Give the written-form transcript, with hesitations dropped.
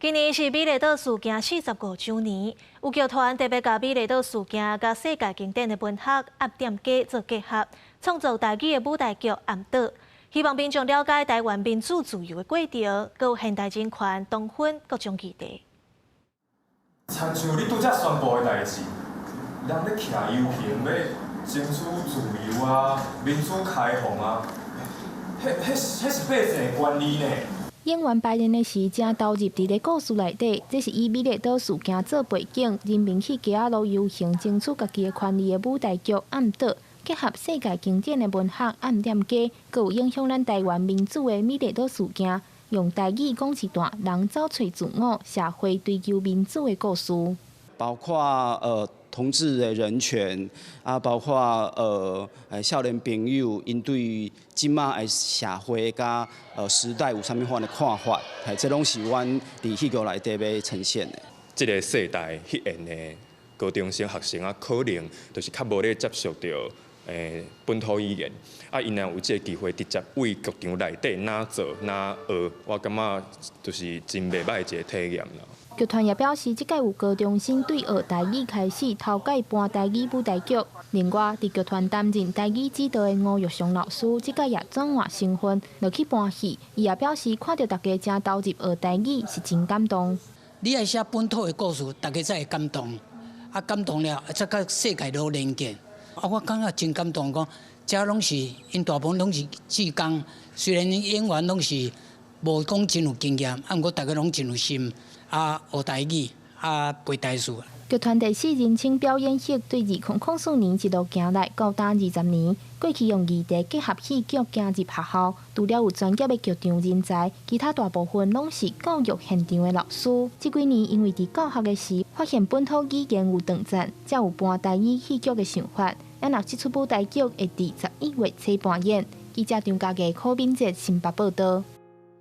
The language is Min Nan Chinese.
今年是美麗島事件45週年，有劇團特別共美麗島事件佮世界經典的文學《暗店街》做結合，創作台語的舞台劇《暗島》，希望民眾了解台灣民主自由的過程，閣有現代人權、同婚各種議題。親像你拄才宣布的代誌，人咧徛遊行欲爭取自由啊，民主開放啊，彼彼彼是百姓的權利呢。演員排練的時，誠投入佇咧故事內底，這是以美麗島事件做背景，人民去街仔路遊行爭取家己的權利的舞台劇《暗島》，結合世界經典的文學《暗店街》，閣有影響咱台灣民主的美麗島事件，用台語講一段人走揣自我、社會追求民主的故事。包括同志的人權啊，包括少年朋友𪜶對這馬的社會佮時代有啥物款的看法，嘿，這攏是阮佇戲劇內底欲呈現的。這个世代彼緣的高中生學生啊，可能就是較無咧接觸著本土語言，啊，𪜶若有這个機會直接佇劇場內底哪做哪學，我感覺就是真袂䆀一个體驗啦。劇團也表示，這屆有高中生對學台語開始頭擺搬台語舞台劇。另外，佇劇團擔任台語指導的吳玉祥老師，這屆也轉換身份落去搬戲。伊也表示，看著大家誠投入學台語，是真感動。你愛寫本土的故事，大家才會感動。啊，感動了，才佮世界都連結。啊，我感覺真感動，講這攏是𪜶大部分攏是志工，雖然演員攏是無講真有經驗，啊，毋過大家攏真有心。啊，學台語，啊，背台詞。劇團第四人稱表演戲對2004年一路行來到今20年，過去用議題結合戲劇行入學校，除了有專業的劇場人才，其他大部分攏是教育現場的老師。這幾年因為佇教學的時發現本土語言有斷層，才有搬台語戲劇的想法。啊，若這齣舞台劇會佇11月初搬演。記者張家傑、柯敏哲新北報道。